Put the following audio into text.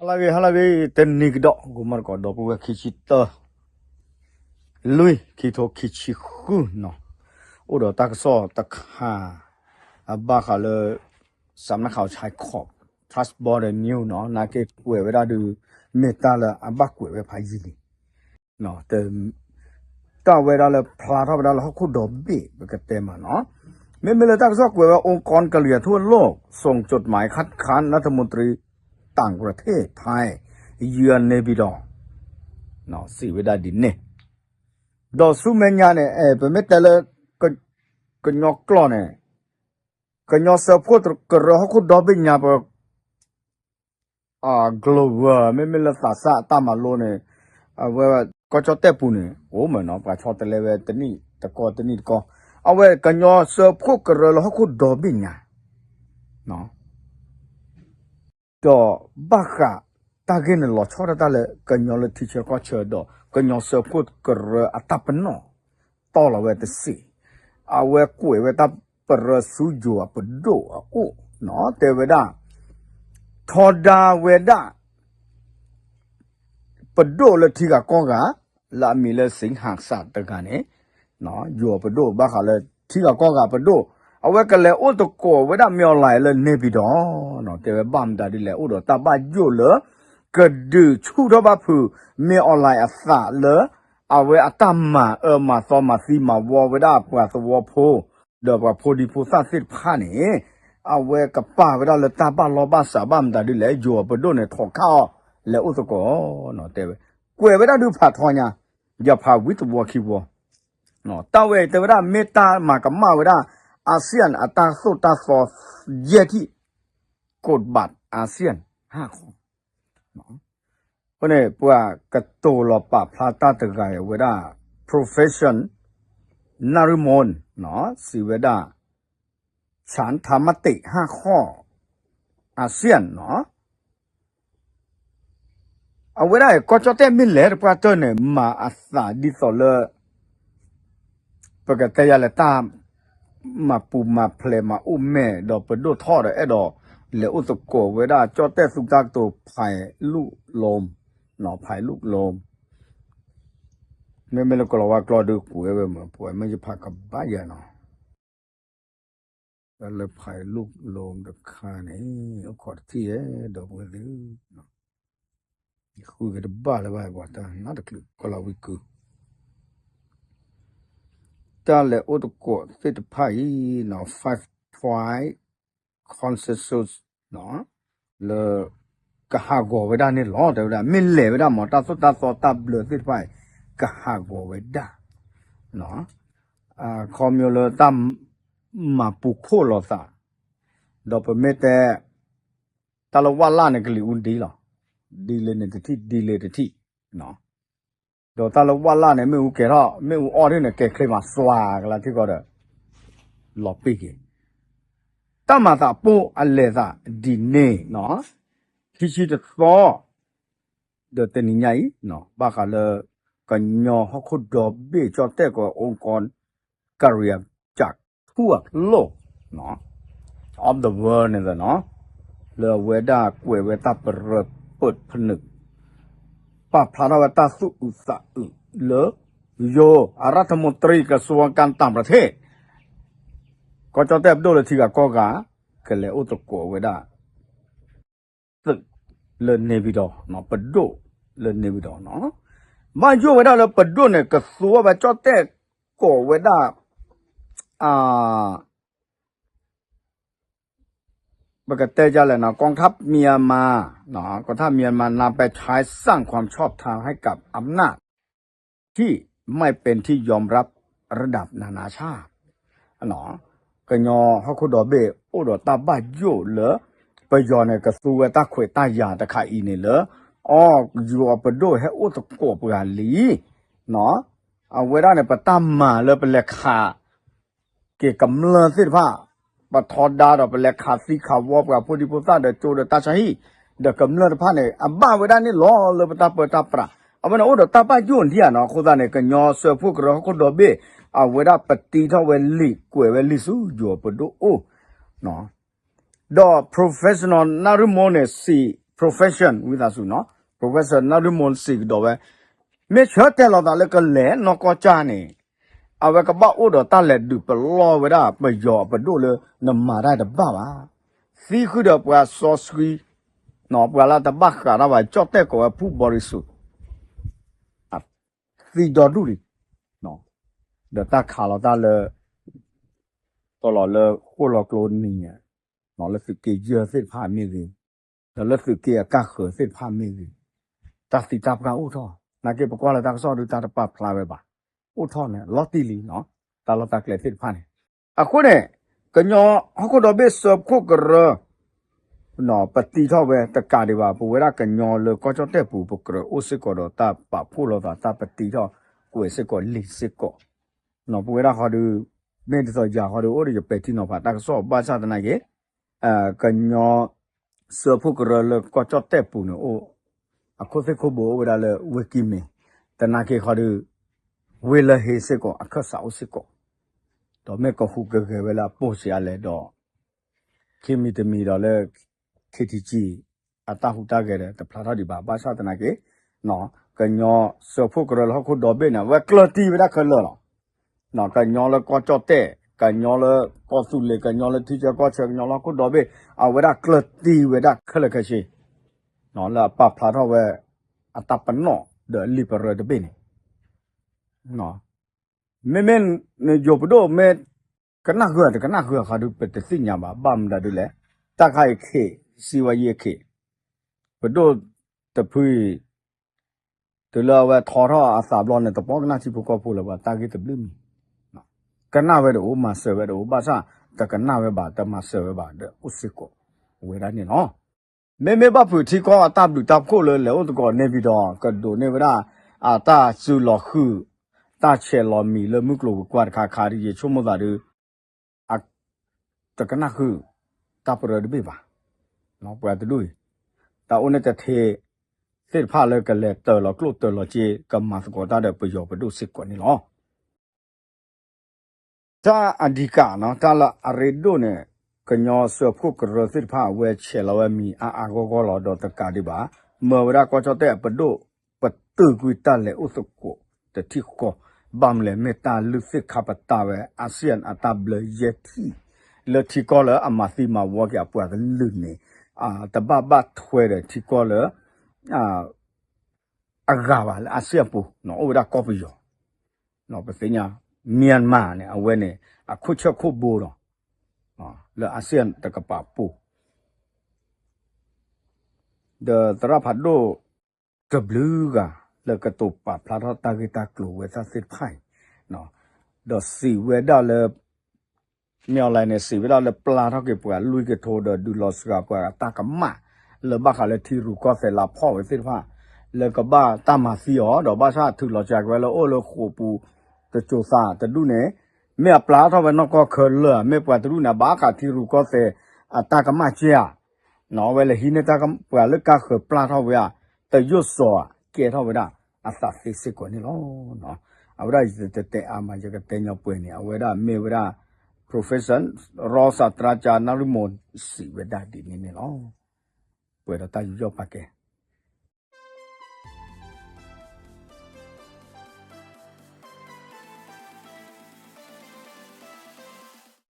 ဟါလၢအဂ့ၤ ဟါလၢအဂ့ၤ တနံၤကဒီး ဂီၤမီၢ်တကိး ဒီပုၢ်ဝဲၢ်ခံဆံသၢ လွံၢ် ခံထိခံဆံဃုနီၤ, အိၣ်ဒီးတၢ်ကစီၣ်တခါ အဘၣ်ဃးလၢ စးမနခးအီၤ Chai Kop Trust Border News နီၤ, နာ်က့ကွဲးဝဲဒၣ်ဒုး မ့ၢ်တၢ်လၢအဘၣ်ကွဲးဝဲဖးယံာ်လံ တၢ်ဝဲဒၣ်လၢဖျါထီၣ်ဝဲဒၣ်လၢဟီၣ်ခိၣ်ဒီဘ့ၣ် ပကတဲမးနီၤ, မ့မ့ၢ်လၢတၢ်ကစီၣ်ကွဲးဝဲ องค์กรกะเหรี่ยงทั่วโลก ส่งจดหมายคัดค้านรัฐมนตรีต่างประเทศไทย เยือนเนปิดอร์ စံးဝဲဒၣ်ဒ်န့ၣ်, ဒီးဆူမဲာ်ညါန့ၣ် အဲ ပမ့ၢ်တဲလၢ ကညီကျိာ်န့ၣ် ကညီစၢဖှိၣ်ကရၢဟီၣ်ခိၣ်ဒီဘ့ၣ်ညါပ global မ့မ့ၢ်လၢသးစၢ်အတၢ်မၤလိန့ၣ် အဝဲကီၢ်ကၠီၣ်တဲၣ်ပူၤန့ၣ် အိၣ်မးနီၤ, ပှၤဆီတလဲဝဲတနံၣ်တကီတနံၣ်တကီ, အဝဲကညီစၢဖှိၣ်ကရၢလၢဟီၣ်ခိၣ်ဒီဘ့ၣ်ညါ ဒီးဘၣ်ဃးတၢ်ဂ့ၢ်န့ၣ်လီၤဆီဒၣ်တၢ်လၢကညီလၢထံဆၢကီၢ်ဆၢဒီး ကညီစၢဖှိၣ်ကရၢအတၢ်ပနီၣ် တီၢ်လီၤဝဲတစ့ၢ်, အဝဲကွဲးဝဲတၢ်ပရၢဆူယိၤအပဒိၣ်အအိၣ်နီၤ, တဲဝဲဒၣ် ထီဒါဝဲဒၣ် ပဒိၣ်လၢထံဂၤကီၢ်ဂၤ လၢအမံၤလၢ စ့ဟၣ်စၣ် တဂၤန့ၣ် ယိၤအပဒိၣ်ဘၣ်ဃးလၢထံဂၤကီၢ်ဂၤပဒိၣ်, အဝဲကလဲၤအိၣ်သကိးဝဲဒၣ်မ့ၢ်အီၤလဲၣ်လၢ နေပြည်တော် နီၤ, တဲဝဲဘၣ်မတၤဒ်လဲၣ်အိၣ်ဒီးတၢ်ဘၣ်ယိၣ်လၢ ကဒုးဆူၣ်ထီၣ်ဘၣ်ဖုး မ့ၢ်အီၤလဲၣ်အသးလၢ အဝဲအတၢ်မၤအၢမၤသီမၤသံမၤဝီဝဲဒၣ်ပှၤသဝီဖိ ဒီးပှၤဖိဒံဖိသၣ်သ့ၣ်တဖၣ်န့ၣ် အဝဲကပာ်ဝဲဒၣ်လၢတၢ်ဘၣ်လီၢ်ဘၣ်စးဘၣ်မတၤဒ်လဲၣ် ယိၤအပဒိၣ်န့ၣ် ထိးခးအီၤ လဲၤအိၣ်သကိးနီၤ, တဲဝဲ ကွဲးဝဲဒၣ်ဒုးဖးထီညါ ယဖးဝံၤသဝီခံဝီ, တၢ်ဝဲအံၤတဲဝဲဒၣ်မ့ၢ်တၢ်မၤကမၣ်ဝဲဒၣ် อาเซียน အတၢ်သိၣ်တၢ်သီယဲၢ်ထံၣ် กฎบัตรอาเซียน ဟါခီ အဃိန့ၣ် ပှၤကတိၤလီၤပာ်ဖျါတၢ်တဂၤအံၤဝဲဒၣ် Professor Nariman စံးဝဲဒၣ် ฉันทามติ ဟါခီ อาเซียน နီၤ အဝဲဒၣ်အံၤ ကီၢ်ကၠီၣ်တဲၣ်မ့ၢ်လဲၤတပှၢ်တၢၢ်န့ၣ် မၤအသးဒ်သိးလၢ ပကတဲယၤလဲၣ် တၢ်မၤပူၤမၤဖျဲးမၤအိၣ်မဲာ်ဒီးပဒိၣ်ထီၣ်ဒီးအဲၣ်ဒိး လဲၤအိၣ်သကိးဝဲဒၣ် ကၠီၣ်တဲၣ်သုးတၢ်ကတိၤ ဖဲလူၣ်လိမ် ဖဲလူၣ်လိမ် မ့မ့ၢ်လၢကလီၤဝါကျိာ်ဒုးကွဲးဝဲမ့ၢ် ပှၤမ့ၢ်ယဖးကဘၣ်ယၤနီၤ လၢဖဲလူၣ်လိမ်တခါန့ၣ် အိၣ်ခိးတထံၣ်ဧဲ ဒီပုၢ်ဝဲၢ်သ့ၣ်ဧၢ ယဃုက့ၤတဘၣ်လၢၤဘၣ် ပှၤတၢ်နးတချုး ကီၢ်လီၤဝံကု တၢ်လဲၤအိၣ်သကိးသ့ၣ်တဖၣ်အံၤနီၤ Five Tribe Consensus နီၤ လၢ ကဟးဂီၤဝဲဒၣ်န့ၣ်လီၤ တဲဝဲဒၣ် မ့ၢ်လဲၤဝဲဒၣ်မ့ၢ် တၢ်သိၣ်တၢ်သီတၢ်ဘျၢသ့ၣ်တဖၣ်အံၤ ကဟးဂီၤဝဲဒၣ် နီၤ အခီပညီလၢတၢ်မၤပူၤခိၣ်လိာ်သး ဒီးပမ့ၢ်တဲ တၢ်လၢဝၣ်လၢ်န့ၣ် ကလံၤအူဒံလီၤ ဒ်လဲၣ်န့ၣ်တထံၣ် ဒ်လဲၣ်တထံၣ် ဒီးတၢ်လၢဝၣ်လၢ်န့ၣ် မ့ၣ်အူကဲၤထီၣ် မ့ၣ်အူအီၣ်ဒ်န့ၣ် ကဲၤချ့မး စွၤကလါထံကီၢ်ဒီး လီၤပ့ၢ်က့ၤ တၢ်မၤသးပိၢ်အလဲၤသးဒ်န့ၣ်နီၤ ခံဆံတသီ ဒီးတနံၤညါအံၤ ဘၣ်ဃးလၢ ကညီဟီၣ်ခိၣ်ဒီဘ့ၣ်ကၠီၣ်တဲၣ်ကီး องค์กรกะเหรี่ยงจากทั่วโลก of the world န့ၣ်လီၤနီၤ လၢအဝဲဒၣ်ကွဲးဝဲတၢ်ပရၢ เปิดผนึก ပာ်ဖျါထီၣ်ဝဲတၢ်သူၣ်အုးသးအုးလၢ ယိၤ รัฐมนตรีกระทรวงการต่างประเทศ ကီၢ်ကၠီၣ်တဲၣ်ပဒိၣ်လၢထံဂၤကီၢ်ဂၤ ကလဲၤအိၣ်သကိးဝဲဒၣ် သုးလၢ နေပြည်တော် ပဒိၣ်လၢ နေပြည်တော် နီၤ ဘၣ်ယိၣ်ဝဲဒၣ်လၢပဒိၣ်န့ၣ် ကသူဝဲကၠီၣ်တဲၣ်ကိးဝဲဒၣ် ပကတဲဒ်လဲၣ်နီၤ กองทัพเมียนมา กองทัพเมียนมานำไปใช้สร้างความชอบธรรมให้กับอำนาจที่ไม่เป็นที่ยอมรับระดับนานาชาติ ကညီဟီၣ်ခိၣ်ဒီဘ့ၣ်အိၣ်ဒီးတၢ်ဘၣ်ယိၣ်လၢ ပယီၤန့ၣ် ကသူဝဲတၢ်ခွဲးတၢ်ယာ်တခါအံၤန့ၣ်လၢ အီၣ် ယိၤအပဒိၣ်ဟဲအိၣ်သကိးပှၤလံ အဝဲဒၣ်န့ၣ် ပတၢ်မၤလၢပလဲၤခး က့ၤကမျၢၢ်သ့ၣ်တဖၣ် ပထီဒါဒီးပလဲၤခးသံခးဝီပှၤဖိဒံဖိသၣ်ဒီးကၠိဒီးတၢ်ဆါဟံၣ် ဒီးကမျၢၢ်တဖၣ်န့ၣ် အဘၣ်ဝဲဒၣ်န့ၣ်လီၤလၢပတၢ်ပၢတၢ်ပြး အဝဲန့ၣ်အိၣ်ဒီးတၢ်ဘၣ်ယိၣ်ဒံးဧါနီၤ အဃိသတးန့ၣ် ကညီစၢဖှိၣ်ကရၢဟီၣ်ခိၣ်ဒီဘ့ၣ် အဝဲဒၣ်ပတံထီၣ်ဝဲလံာ်ကွဲးဝဲလံာ်ဆူယိၤပဒိၣ်အိၣ် ဒီး Professor Nariman န့ၣ် စံး profession ဝံသးစူၤနီၤ professor နၣ်ရံၣ်မိၢ်စံးကဒီးဝဲ မ့ၢ်ဆၢတဲာ်လီၤသးလၢကလဲၤနီၢ်ကီၢ်ကၢ်န့ၣ် အဝဲကဘၣ်အိၣ်ဒီးတၢ်လဲၤဒုးပလီၢ်ဝဲဒၣ်ပယီၤအပဒိၣ်လၢနမၤတၢ်တဘၣ်ဘၣ်. သံဃုာ်ဒီးပှၤစီဆှံ ပှၤလၢတဘၣ်ဃးတၢ်ဘၣ် ကၠီၣ်တဲၣ်ကိးဝဲဖုဘီရံစူး သံဒီဒူၣ်လံ ဒီးတၢ်ခးလီၤတၢ်လၢ တီလီၤလၢဃိၣ်လီၤကျိနံၤညါ လၢသုးက့ယဲၢ်သ့ၣ်တဖၣ်မ့ၢ်ဂ့ၤ, ဒီးလၢသုးက့အကၢ်ဃၢၤသ့ၣ်တဖၣ်မ့ၢ်ဂ့ၤ, တၢ်သံတၢ်ပှၢ်အိၣ်ထီၣ်, နာ်က့ပကွၢ်လၢတၢ်ကစီၣ်ဒုးတၢ်တပာ်ဖျါဝဲဘၣ်, အိၣ်ထီၣ်န့ၣ် လီၤတံၢ်လံနီၤ, တၢ်လီၢ်တၢ်ကျဲသ့ၣ်တဖၣ်န့ၣ်. အဃိန့ၣ် ကညီဟီၣ်ခိၣ်ဒီဘ့ၣ်စၢဖှိၣ်ကရၢ ပတံထီၣ်ဝဲတကးဒံးဘၣ်, ပဝဲဒၣ်ကညီလၢကီၢ်ကၠီၣ်တဲၣ်ပူၤ ပကြၢးအိၣ်စ့ၢ်ကီးဒီးတၢ်ပာ်ဖှိၣ်လိာ်သး တၢ်ပတံထီၣ်ကွဲးစ့ၢ်ကီးလံာ်စ့ၢ်ကီး, ပဝဲဒၣ်ဃီဒီး မ့ၢ်ဒ်သိးယၤဃီဒီး အိၣ်ဒီးယပဲာ်ထံနီၤဖးတၢ်ကစီၣ် ဘၣ်ဆၣ်သနာ်က့ ကညီစၢဖှိၣ်ကရၢလၢကီၢ်ကၠီၣ်တဲၣ်ပူၤန့ၣ်အိၣ်, အခိၣ်သ့ၣ်ခိၣ်ဘိအိၣ်ဝဲဒၣ်လၢဝ့ၢ်ကံၢ်မဲၢ်, သနာ်က့ဃီဒီး ဝ့ၢ်လၢဟ့စ့ၢ်ကီး အခၢၣ်စးအိၣ်စ့ၢ်ကီး, ဒီးမ့ၢ်ကဟူးကဂဲၤဝဲလၢအပိၢ်စ့အါလဲၣ်ဒီး ခံမံၤတမံၤဒီးလၢ ခ့ထံကံ အတၢ်ဟူးတၢ်ဂဲၤဒီးတဖျါထီၣ်ဒံးဘၣ်, ဘၣ်ဆၣ်သနာ်က့ ကညီစၢဖှိၣ်ကရၢလၢဟီၣ်ခိၣ်ဒီဘ့ၣ်န့ၣ် အဝဲကျၢၢ်တံၢ်ဝဲဒၣ်ခဲလၢာ်လီၤ. ကညီလၢကီၢ်ကၠီၣ်တဲၣ်, ကညီလၢကီၢ်သူလ့ၤ, ကညီလၢထံဆၢကီၢ်ဆၢ, ကညီလၢဟီၣ်ခိၣ်ဒီဘ့ၣ် အဝဲဒၣ်ကျၢၢ်တံၢ်ဝဲဒၣ်ခဲလၢာ်ခဲဆ့ လၢအပာ်ဖျါထီၣ်ဝဲ အတၢ်ပနီၣ်ဒီးလံာ်ပရၢတဘ့ၣ်န့ၣ် မ့မ့ၢ်နယိၤပဒိၣ်မ့ၢ် ကနၣ်ဃုာ်တကနၣ်ဃုာ်ဃီဒုး ပတသ့ၣ်ညါဘၣ်, ဘၣ်မနုၤဒုးလဲၣ်, တၢ်ခါအံၤခ့ၣ် စံးဝဲယဲၢ်ခ့ၣ်, ပဒိၣ်တဖုအံၤ တုၤလၢအဝဲထီထီၣ်အသးဘျီန့ၣ် တပီၢ်ကနၣ်ထံဖိကီၢ်ဖိလၢၤဘၣ် တၢ်ဂ့ၢ်တဘျုးမံၤ, ကနၣ်ဝဲတအိၣ် မၤစၢၤဝဲတအိၣ်, ဘၣ်ဆၣ်တကနၣ်ဝဲဘၣ် တမၤစၢၤဝဲဘၣ်ဒီးအိၣ်စ့ၢ်ကီးဝဲဒၣ်န့ၣ်လီၤ. မ့မ့ၢ်ဘၣ်ဖုးထံကီၢ်အတၢ်ဘျုးတၢ်ဖှိၣ်လၢလဲၤအိၣ်သကိး နေပြည်တော် ကဒိးန့ၢ်ဝဲဒၣ် အတၢ်စုလီၤဃုာ် တၢ်ဆဲးလီၤမံၤလၢမုၢ်ကျိၤဝဲၤကွာ်တခါခါဒီး ယဆိကမိၣ်သးဒုး တကနၣ်ဃုာ် တၢ်ပရၢတဘ့ၣ်ဘၣ်. ပှၤတဒူၣ်အံၤ တၢ်အိၣ်န့ၣ်တထ့သ့ၣ်တဖၣ်လၢကလဲၤတၢၤလီၤကျိၣ်တၢၤလီၤစ့ ကမၤသကိးတၢ်ဒီးပယီၤပဒိၣ်စ့ၢ်ကီးန့ၣ်လီၤ. တၢ်အဓိကနီၤ တၢ်လၢအရ့ဒိၣ်န့ၣ် ကညီစၢဖှိၣ်ကရၢသ့ၣ်တဖၣ် အဝဲဆဲးလီၤဝဲမံၤအါအါဂီၢ်ဂီၢ်လီၤ. ဒီးတကးဒံးဘၣ် မၢဝဲဒၣ်ကီၢ်ကၠီၣ်တဲၣ်အပဒိၣ် ပတုာ်ကွံာ်တၢ်လဲၤအိၣ်သကိးတထံၣ်ဃီ, ဘၣ်မနုၤလဲၣ် မ့ၢ်တၢ်လုၢ်သ့ၣ်ခါပတာ်ဝဲ အစံၣ်အတၢ်ဘျၢယဲၢ်ထံၣ် လၢထံကီၢ်လၢအမၤသံမၤဝီက့ၤအပှၤကလုာ်န့ၣ် တဘၣ်ဘၣ်ထွဲဒီးထံကီၢ်လၢ အဂၤဘၣ်လၢအစံၣ်အပူၤ အိၣ်ဝဲဒၣ်ကီၢ်ပယီၤ ပသ့ၣ်ညါ Myanmar န့ၣ် အဝဲန့ၣ် အခိၣ်ဆၢခိၣ်ဘိဒီး လၢအစံၣ်တကပၤပူၤ ဒီးသရၣ်ဖးဒိၣ်တဘျုးဂၤ လၢကတိၤပာ်ဖျါထီၣ်တၢ်ဂ့ၢ်တၢ်ကျိၤဝဲသ့ၣ်တဖၣ်အံၤ ဒီးစံးဝဲဒၣ်လၢ မ့ၢ်အီၤလဲၣ်န့ၣ် စံးဝဲဒၣ်လၢပျၢ်ထီၣ်က့ၤပှၤလွံၢ်ကထိဒီးဒုးလီၤစှၤပှၤအတၢ်ကမၣ် လၢဘၣ်ဃးလၢထံရူၢ်ကီၢ်သဲးလၢဖီၣ်ဝဲသ့ၣ်တဖၣ် လၢကဘၣ်တၢ်မၤသံအီၤ ဒီးဘၣ်ဆၣ်ထုးလီၤစှၤက့ၤဝဲလၢအိၣ်လၢဃိာ်ပူၤတစိၤသးတဒူၣ်န့ၣ် မ့ၢ်အပျၢ်ထီၣ်ဝဲနီၢ်ကီၢ်ခဲလၢာ် မ့ၢ်ပှၤတဒူၣ်န့ၣ် ဘၣ်ဃးထံရူၢ်ကီၢ်သဲးအတၢ်ကမၣ်ကဲဧါ အဝဲလဲၤဟံးန့ၢ်တၢ်ပှၤလၢကါဃၢၤပျၢ်ထီၣ်ဝဲဧါ တယိၣ်စီၤဧါ ကဲထီၣ်ဝဲဒၣ်အသးသ့စ့ၢ်ကီးန့ၣ်လီၤ. အဝဲဒၣ်ယတတဲအါမး ယကတဲညီပှဲၤန့ၣ် အဝဲဒၣ်မ့ၢ်ဝဲဒၣ် professor ရီစၣ်တြၢ်ကၠၢ်နၣ်ရံၣ်မိၢ်စံးဝဲဒၣ်ဒ်န့ၣ်န့ၣ်လီၤ. ပှဲၤဒီးတၢ်ယူးယီၣ်ပာ်ကဲ